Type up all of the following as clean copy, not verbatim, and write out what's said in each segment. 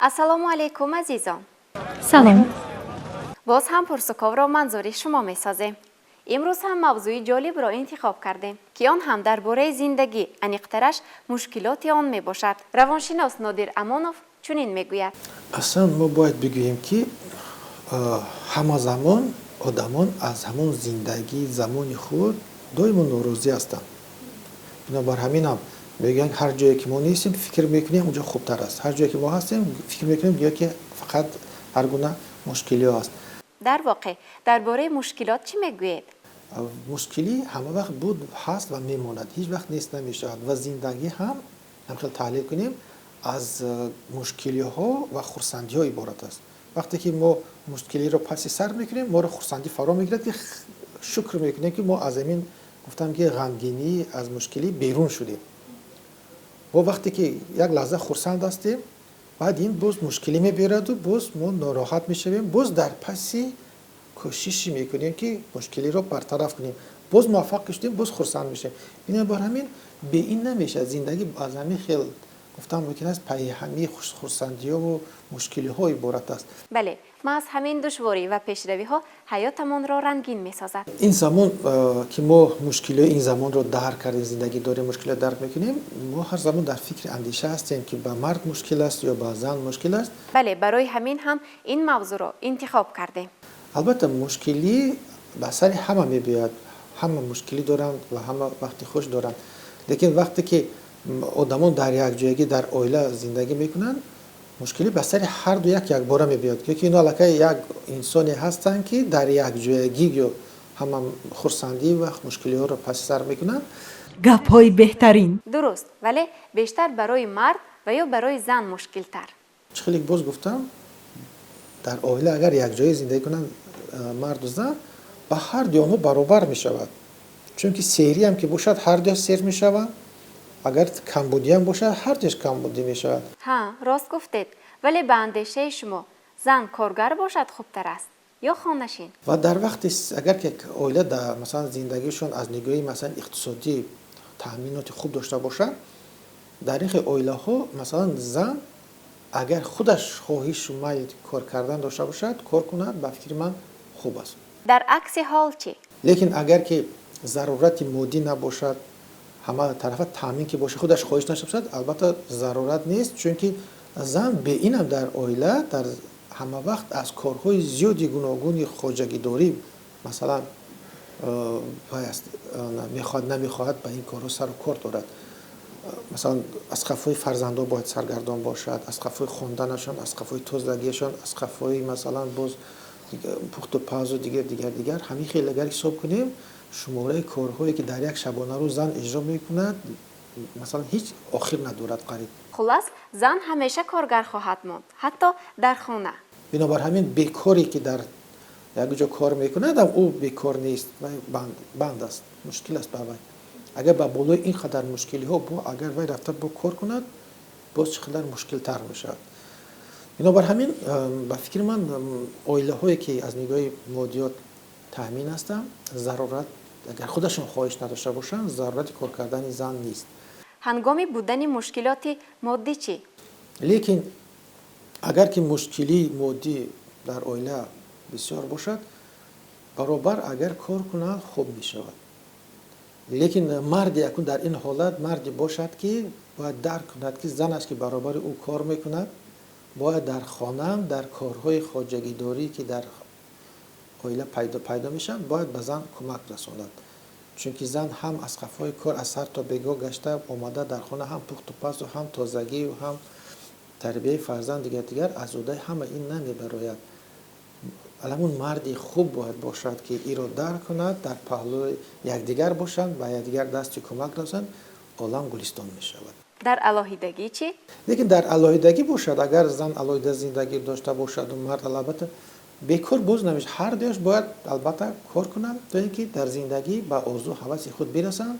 Ассалому алайкум, азизон! Салом. Боз ҳам Пурсуковро манзури шумо месозем. Имрӯз ҳам мавзӯи ҷолибро интихоб кардем, ки он ҳам дар бораи зиндагӣ, аниқтараш мушкилоти он мебошад. Равоншинос Нодир Амонов чунин мегӯяд. Аслан мо бояд бигӯем, ки ҳама замон одамон аз ҳамон зиндагии замони худ доимо норозӣ ҳастанд. Бинобар ҳаминам мегӯянд, ҳар ҷое ки мо нестем, фикр мекунем, онҷо хубтар аст, ҳар ҷое ки мо ҳастем, фикр мекунем, гӯё ки фақат ҳар гуна мушкилиҳо аст. Дар воқеъ, дар бораи мушкилот чӣ мегӯед? Мушкилӣ ҳама вақт буд, ҳаст ва мемонад, ҳеҷ вақт нест намешавад. Ва зиндагӣ ҳам, ҳамхел таҳлил кунем, аз мушкилиҳо ва хурсандиҳо иборат аст. Вақте ки мо мушкилиро паси сар мекунем, моро хурсандӣ фаро мегирад, ки шукр мекунем, ки мо аз ҳамин, гуфтам ки, ғамгинӣ, аз мушкилӣ берун шудем. Мо вақте ки як лаҳза хурсанд ҳастем, баъд ин боз мушкилӣ мебиёраду боз мо нороҳат мешавем. Боз дар паси кӯшиши мекунем, ки мушкилиро бартараф кунем. Боз муваффақ ки шудем, боз хурсанд мешавем. Бинобар ҳамин бе ин намешавад. Зиндагӣ аз ҳамин хел, гуфтан мумкин аст, пайҳамии хурсандиҳову мушкилиҳо иборат аст. Бале, маҳз ҳамин душворӣ ва пешравиҳо ҳаётамонро рангин месозад. Ин замон, ки мо мушкилиҳои ин замонро дарк кардем, зиндагӣ дорем, мушкилиҳо дарк мекунем, мо ҳар замон дар фикри андеша ҳастем, ки ба мард мушкил аст ё ба зан мушкил аст. Бале, барои ҳамин ҳам ин мавзӯъро интихоб кардем. Албатта, мушкилӣ ба сари ҳама мебиёяд, ҳама мушкилӣ доранд ва ҳама вақти хуш доранд. Лекин вақте ки одамон дар якҷоягӣ дар оила зиндагӣ мекунанд, мушкилӣ ба сари ҳарду як якбора мебиёяд, ки ино аллакай як инсоне ҳастанд, ки дар якҷоягӣ ё ҳама хурсандӣ ва мушкилиҳоро паси сар мекунанд. Гапҳои беҳтарин. Дуруст, вале бештар барои мард ва ё барои зан мушкилтар? Чӣ хеле боз гуфтам, дар оила агар якҷоя зиндагӣ кунанд марду зан, ба ҳарду онҳо баробар мешавад, чунки сериам ки бошад, ҳардуяш сер мешаванд, агар камбудиам бошад, ҳардуяш камбудӣ мешавад. Ҳа, рост гуфтед, вале ба андешаи шумо, зан коргар бошад хубтар аст ё хонашин? Ва дар вақте агар ки оила, масалан, зиндагишон аз нигоҳи, масалан, иқтисодӣ таъминоти хуб дошта бошад, дар ин хел оилаҳо, масалан, зан агар худаш хоҳишу майл кор кардан дошта бошад, кор кунад, ба фикри ман, хуб аст. Дар акси ҳол чӣ? Лекин агар ки зарурати моддӣ набошад, ҳама тарафа таъмин ки бошад, худаш хоҳиш дошта бошад, албатта, зарурат нест, чунки зан бе инам дар оила дар ҳама вақт аз корҳои зиёди гуногуни хоҷагидорӣ, масалан, вай аст, мехоҳад, намехоҳад, ба ин корҳо сару кор дорад. Масалан, аз қафои фарзандо бояд саргардон бошад, аз қафои хонданашон, аз қафои тозагиашон, аз қафои, масалан, боз пухту пазу дигар, дигар, дигар. Ҳамин хел агар ҳисоб кунем, шумораи корҳое, ки дар як шабонарӯз зан иҷро мекунад, масалан, ҳеҷ охир надорад қариб. Хулас, зан ҳамеша коргар хоҳад монд, ҳатто дар хона. Бинобар ҳамин бекоре, ки дар як ҷо кор мекунад, ӯ бекор нест, вай банд аст, мушкил аст ба вай. Агар ба болои ин қадар мушкилиҳо бо агар вай рафта бо кор кунад, боз чӣ қадар мушкилтар мешавад. Бинобар ҳамин, ба фикри ман, оилаҳое, ки аз нигоҳи моддиёт таъмин ҳастанд, зарурат, агар худашон хоҳиш надошта бошанд, зарурати кор кардани зан нест. Ҳангоми будани мушкилоти моддӣ чӣ? Лекин агар ки мушкилии моддӣ дар оила бисёр бошад, баробар агар кор кунад, хуб мешавад. Лекин марде акун дар ин ҳолат марде бошад, ки бояд дарк кунад, ки занаш, ки баробари ӯ кор мекунад, бояд дар хонаам дар корҳои хоҷагидорӣ, ки дар оила пайдо мешаванд, бояд ба зан кӯмак расонад, чунки зан ҳам аз қафои кор аз сар то бегоҳ гашта омада, дар хона ҳам пухту пазу, ҳам тозагию, ҳам тарбияи фарзанд, дигар, дигар, аз уҳдаи ҳама ин намебарояд. Ҳамун марди хуб бояд бошад, ки иро дарк кунад, дар паҳлӯи якдигар бошанд, ба якдигар дасти кӯмак расонанд, олам гулистон мешавад. Дар алоҳидагӣ чӣ? Лекин дар алоҳидагӣ бошад, агар зан алоҳида зиндагӣ дошта бошаду мард, албатта, бекор боз намешавад. Ҳар дуяш бояд, албатта, кор кунанд, то ин ки дар зиндагӣ ба орзу ҳаваси худ бирасанд,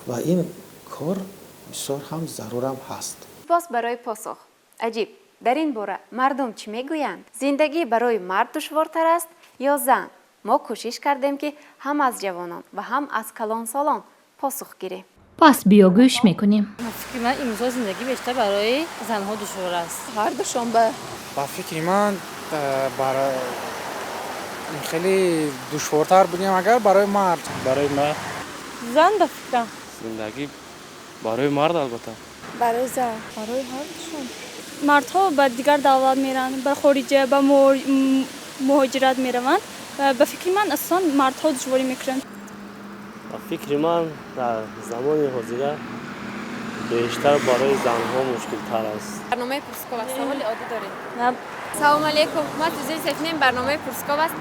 ва ин кор бисёр ҳам зарурам ҳаст. Боз барои посух. Аҷиб, дар ин бора мардум чӣ мегӯянд? Зиндагӣ барои мард душвортар аст ё зан? Мо кӯшиш кардем, ки ҳам аз ҷавонон ва ҳам аз калонсолон посух гирем. Пас биё, гӯш мекунем. Фикри ман, имрӯзҳо зиндагӣ бештар барои занҳо душвор аст. Ҳардушон ба Ба фикри ман, хеле душвортар будем, агар барои мард. Барои мард. Зан, ба фикрам. Зиндагӣ барои мард, албатта. Барои зан, барои ҳардушон. Мардҳо ба дигар давлат мераванд, ба хориҷа ба муҳоҷират мераванд. Ба фикри ман, асосан мардҳо душворӣ мекунанд. Ба фикри ман, дар замони ҳозира бештар барои занҳо мушкилтар аст. Барномаи Пурсуков аст, саволи оддӣ дорем. Салому алейкум, ма тузини сефнем, барномаи Пурсуков аст.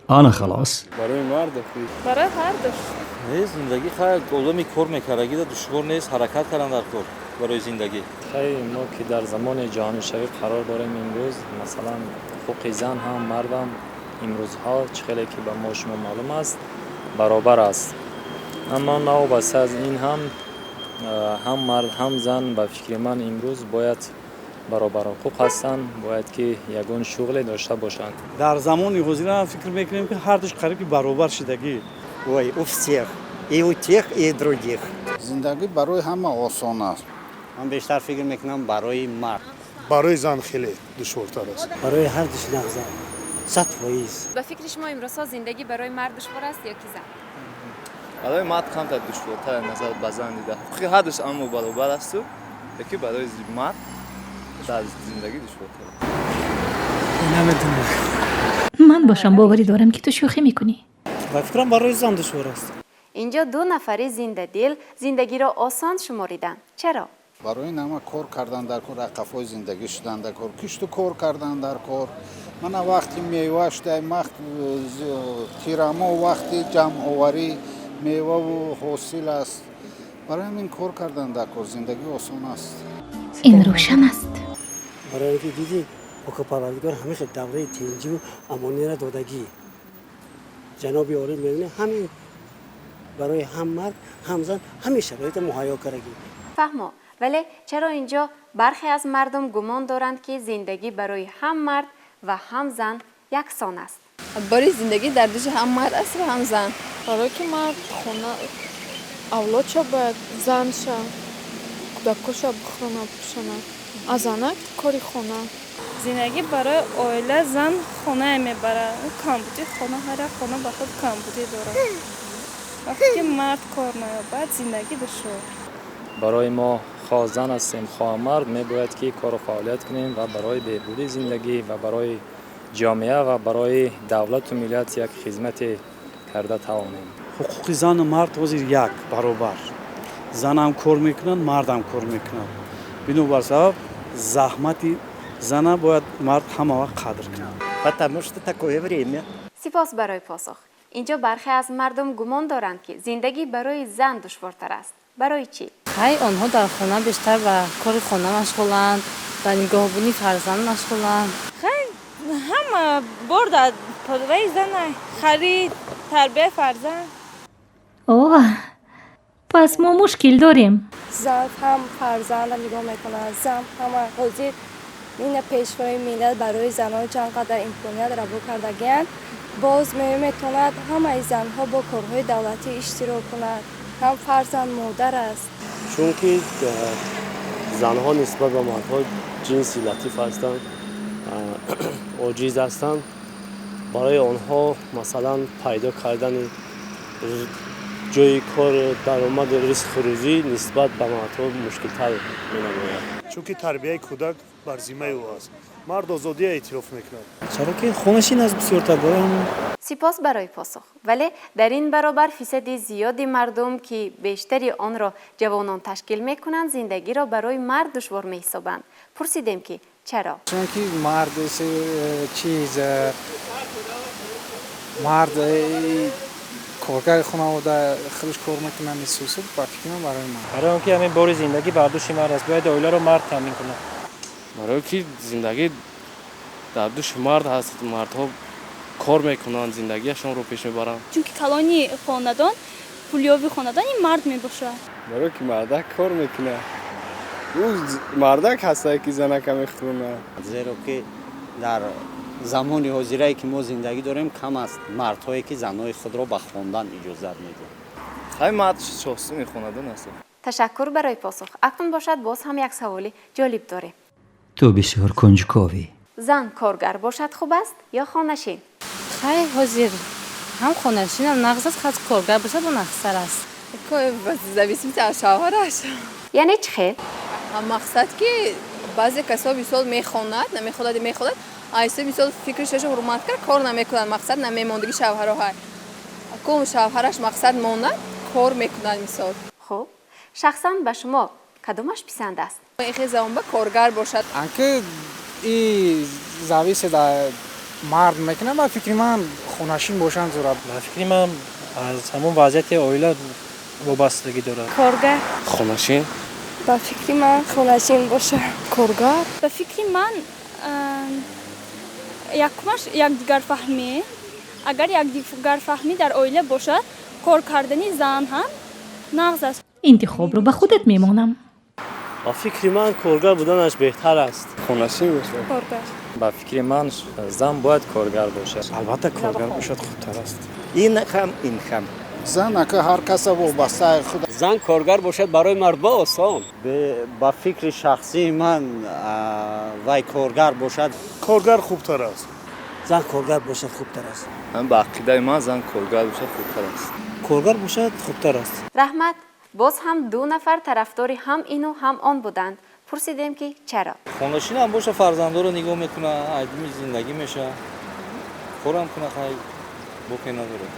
Ана халос. Барои мард. Барои ҳардуш. Не, зиндагӣ, хай, одами кор мекардагида душвор нест, ҳаракат кардан дар кор барои зиндагӣ. Хай, мо ки дар замони ҷаҳонишавӣ қарор дорем имрӯз, масалан, ҳуқуқи зан ҳам, мардам имрӯзҳо, чӣ хеле ки ба мо шумо маълум аст, баробар аст. Аммо новобаста аз ин ҳам, ҳам мард, ҳам зан, ба фикри ман, имрӯз бояд баробарҳуқуқ ҳастанд, бояд ки ягон шуғле дошта бошанд. Дар замони ҳозира фикр мекунем, ки ҳардуш қариб ки баробар шидагӣ. Ой, у всех, и у тех, и других. Зиндагӣ барои ҳама осон аст. Ман бештар фикр мекунам, барои мард. Барои зан хеле душвортар аст. Барои ҳардуш нағза, 100%. Ба фикри шумо, имрӯзҳо зиндагӣ барои мард душвор аст ё ки зан? Барои мард камтар душвортар назар ба зан дида. Ҳуқуқи ҳардуш аммо баробар асту, яке барои мард дар зиндагӣ душвортар. Намедонам. Ман бошам, боварӣ дорам, ки ту шӯхӣ мекунӣ. Ба фикрам, барои зан душвор аст. Инҷо ду нафари зиндадил зиндагиро осон шумориданд. Чаро? Барои ин ҳама кор кардан дар кор, ақафои зиндагӣ шудан дар кор, кишту кор кардан дар кор. Мана вақти мева шуда, вақт тирамо, вақти ҷамъоварӣ меваву ҳосил аст. Барои ҳамин кор кардан дар кор, зиндагӣ осон аст. Ин рӯшан аст. Барои ин ки диди, Ока Парвардигор ҳамин давраи тинҷиву амонира додагӣ, ҷаноби олӣ мебинед, ҳамин барои ҳам мард, ҳам зан ҳамин шароита муҳайё кардагӣ. Фаҳмо, вале чаро инҷо бархе аз мардум гумон доранд, ки зиндагӣ барои ҳам мард ва ҳам зан яксон аст? Бори зиндагӣ дар души ҳам мард аст ва ҳам зан. Барое ки мард хона, авлодша бояд, занша, кӯдакоша бихӯрона, пӯшона, а занак кори хона. Зиндагӣ барои оила зан хонае мебарад. Камбуди хона, ҳар як хона ба худ камбудӣ дорад. Вақте ки мард кор наёбад, зиндагӣ душвор. Барои мо, хоҳ зан ҳастем, хоҳ мард, мебояд ки кору фаъолият кунем ва барои беҳбуди зиндагӣ ва барои ҷомеа ва барои давлату миллат як хизмате карда тавонем. Ҳуқуқи зану мард ҳозир як баробар. Занам кор мекунад, мардам кор мекунад. Бинобар сабаб, заҳмати зана бояд мард ҳама вақт қадр кунад. Потому что такое время. Сипос барои посух. Инҷо бархе аз мардум гумон доранд, ки зиндагӣ барои зан душвортар аст. Барои чӣ? Хай, онҳо дар хона бештар ба кори хона машғуланд, ба нигоҳбонии фарзанд машғуланд. Хай, ҳама бор дар ваи зана: харид, тарбияи фарзанд. Оҳ, пас мо мушкил дорем. Зан ҳам фарзанда нигоҳ мекунад, зан ҳама. Ҳозир ина Пешвои миллат барои занон чанд қадар имконият раво кардагиянд. Боз метавонад ҳамаи занҳо бо корҳои давлатӣ иштирок кунад, ҳам фарзанд, модар аст. Чунки занҳо нисбат ба мардҳо ҷинси латиф ҳастанд, оҷиз ҳастанд. Барои онҳо, масалан, пайдо кардани ҷои кор, даромаду ризқу рӯзӣ нисбат ба мардҳо мушкилтар менамояд. Чунки тарбияи кӯдак бар зиммаи ӯ аст. Мард озодия эътироф мекунад. Чаро ки хонашин аст бисёртар, барои ҳамон. Сипос барои посух. Вале дар ин баробар фисади зиёди мардум, ки бештари онро ҷавонон ташкил мекунанд, зиндагиро барои мард душвор меҳисобанд. Пурсидем, ки чаро? Чунки мард чиз, мард коргари хонавода, худаш кор мекунад, месусу. Ба фикри ман, барои ман. Барои он ки ҳамин бори зиндагӣ бар дӯши мард аст, бояд оиларо мард таъмин кунад. Барое ки зиндагӣ дар дӯши мард ҳаст, мардҳо кор мекунанд, зиндагиашонро пеш мебаранд. Чунки калони хонадон, пулёви хонадон ин мард мебошад. Барое ки мардак кор мекунад, ӯ мардак ҳастае, ки занака мехӯронад. Зеро ки дар Замони ҳозирае ки мо зиндагӣ дорем, кам аст мардҳое ки занҳои худро ба хондан иҷозат медиҳанд. Хай, мард шохсуни хонадон аст. Ташаккур барои посух. Акнун бошад, боз ҳам як саволи ҷолиб дорем. Ту бисёр кунҷковӣ. Зан коргар бошад хуб аст ё хонашин? Хай, ҳозир ҳам хонашинам нағз аст, хаз коргар бошад, нағзтар аст. Зависимости аз шавҳараш. Яъне чӣ хел? Мақсад ки баъзе касо, мисол, мехонад, намехонад, мехонад, айса, мисол, фикри шаша ҳурмат кард, кор намекунад, мақсад намемондагӣ шавҳаро ҳай кум шавҳараш, мақсад, монад, кор мекунад, мисол. Хуб, шахсан ба шумо кадомаш писанд аст? Ихе замон ба коргар бошад. Анки и зависит мард мекунад. Ба фикри ман, хонашин бошанд зӯра. Ба фикри ман, аз ҳамон вазъияти оила вобастагӣ дорад. Коргар. Хонашин. Ба фикри ман, хонашин бошад. Коргар. Ба фикри ман, якумаш якдигарфаҳмӣ. Агар якдигарфаҳмӣ дар оила бошад, кор кардани зан ҳам нағз аст. Интихобро ба худат мемонам. Ба фикри ман, коргар буданаш беҳтар аст. Хонашин бошад. Коргар. Ба фикри ман, зан бояд коргар бошад. Албатта, коргар бошад хубтар аст. Ин ҳам, ин ҳам. Зан ака ҳар каса вобастаи худ. Зан коргар бошад, барои мардба осон. Ба фикри шахсии ман, вай коргар бошад. Коргар хубтар аст. Зан коргар бошад хубтар аст. Ба ақидаи ман, зан коргар бошад хубтар аст. Коргар бошад хубтар аст. Раҳмат. Боз ҳам ду нафар тарафдори ҳам ину ҳам он буданд. Пурсидем ки чаро. Хонашинам боша, фарзандоро нигоҳ мекуна, айдими зиндагӣ меша, корам куна, хай, боке надорад.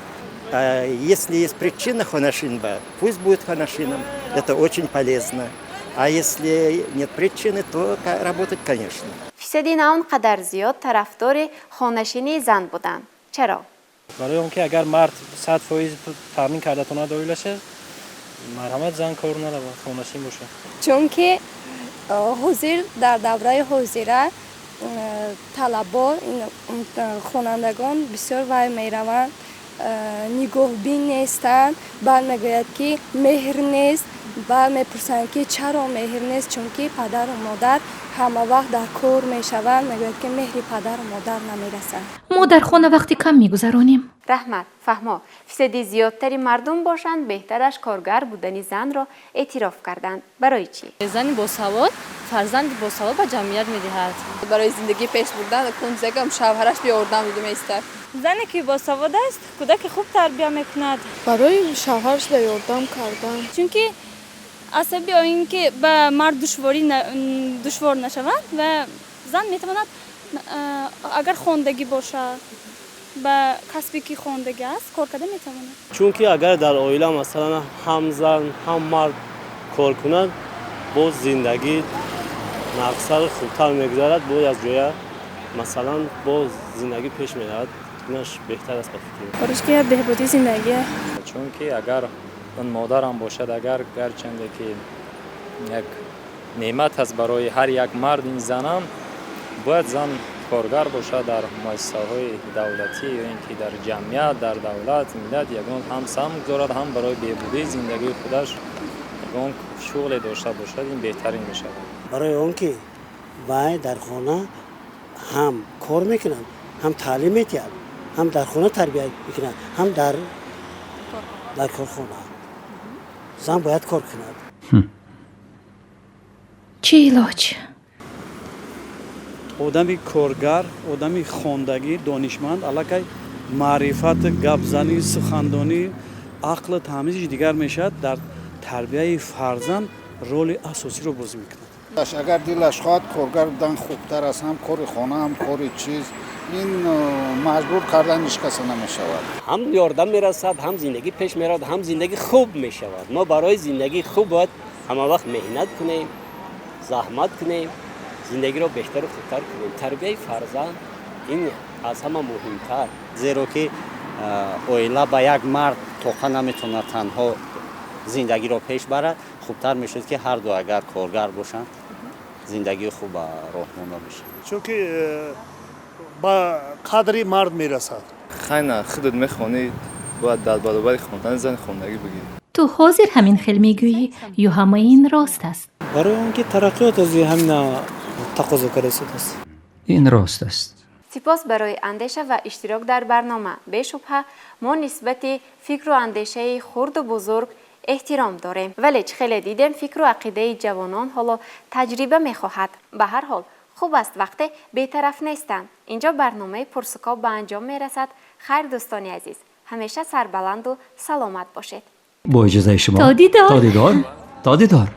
Если есть причина хонашинба, пусть будет хонашином. Это очень полезно. А если нет причины, то работать, конечно. Фисади на он қадар зиёд тарафдори хонашинии зан буданд. Чаро? Барои он ки агар мард 100% таъмин карда тонад оилаша, марҳамат, зан кор наравад, хонашин бошад. Чунки ҳозир, дар давраи ҳозира, талабо, хонандагон бисёр вай мераванд, нигоҳбин нестанд. Баъд мегӯяд ки меҳр нест. Баъд мепурсанд ки чаро меҳр нест? Чунки падару модар ҳама вақт дар кор мешаванд. Мегӯяд ки меҳри падару модар намерасад. Мо дар хона вақти кам мегузаронем. Раҳмат. Фаҳмо, фисади зиёдтари мардум бошанд, беҳтараш коргар будани занро эътироф карданд. Барои чӣ? Зани босавод фарзанди босавод ба ҷамъият медиҳад. Барои зиндагӣ пеш бурдан кунзагам шавҳараш биёрдам дода меистад. Зане ки босавод аст, кӯдаки хуб тарбия мекунад. Барои шавҳараш да ёрдам кардан. Чунки аз сабаби он ки ба мард душворӣ душвор нашавад ва зан метавонад, агар хондагӣ бошад, ба касбе ки хондагӣ аст, кор карда метавонад. Чунки агар дар оила, масалан, ҳам зан, ҳам мард кор кунад, боз зиндагӣ нағзтару хубтар мегузарад. Боз аз ҷоя, масалан, боз зиндагӣ пеш меравад. Инаш беҳтар аст, ба фикри ман. Барои ки беҳбудии зиндагӣ. Чунки агар он модарам бошад, агар гарчанде ки як неъмат аст барои ҳар як мард ин занам, бояд зан коргар бошад дар муассисаҳои давлатӣ ё ин ки дар ҷамъият, дар давлат, миллат ягон ҳам саҳм гузорад, ҳам барои беҳбудии зиндагии худаш ягон шуғле дошта бошад, ин беҳтарин мешавад. Барои он ки вай дар хона ҳам кор мекунад, ҳам таълим медиҳад, ҳам дар хона тарбия мекунад, ҳам дар корхона. Зан бояд кор кунад. Чӣ илоҷ? Одами коргар, одами хондагӣ, донишманд аллакай маърифат, гапзанӣ, сухандонӣ, ақлу таҳмизиш дигар мешавад, дар тарбияи фарзанд роли асосиро бозӣ мекунад. Агар дилаш хоҳад, коргар будан хубтар аст. Ҳам кори хона, ҳам кори чиз. Ин маҷбур кардан ҳеҷ каса намешавад. Ҳам ёрдам мерасад, ҳам зиндагӣ пеш меравад, ҳам зиндагӣ хуб мешавад. Мо барои зиндагии хуб бояд ҳама вақт меҳнат кунем, заҳмат кунем, зиндагиро беҳтару хубтар кунем. Тарбияи фарзанд ин аз ҳама муҳимтар. Зеро ки оила ба як мард тоқа наметавонад танҳо зиндагиро пеш барад. Хубтар мешуд ки ҳарду агар коргар бошанд, зиндагии хуб ба роҳ монда мешавад. Чунки ба қадри мард мерасад. Хайна, худат мехонӣ, бояд дар баробари хондани зани хондагӣ бигирӣ. Ту ҳозир ҳамин хел мегӯӣ ё ҳамаи ин рост аст? Барои он ки тараққиёт аз ҳамина тақозо карда истодааст. Ин рост аст. Сипос барои андеша ва иштирок дар барнома. Бешубҳа, мо нисбати фикру андешаи хурду бузург эҳтиром дорем, вале чӣ хеле дидем, фикру ақидаи ҷавонон ҳоло таҷриба мехоҳад. Ба ҳар ҳол, хуб аст, вақте бетараф нестанд. Инҷо барномаи Пурсуков ба анҷом мерасад. Хайр, дӯстони азиз, ҳамеша сарбаланду саломат бошед. Бо иҷозаи шумо. То дидор. То дидор, то дидор.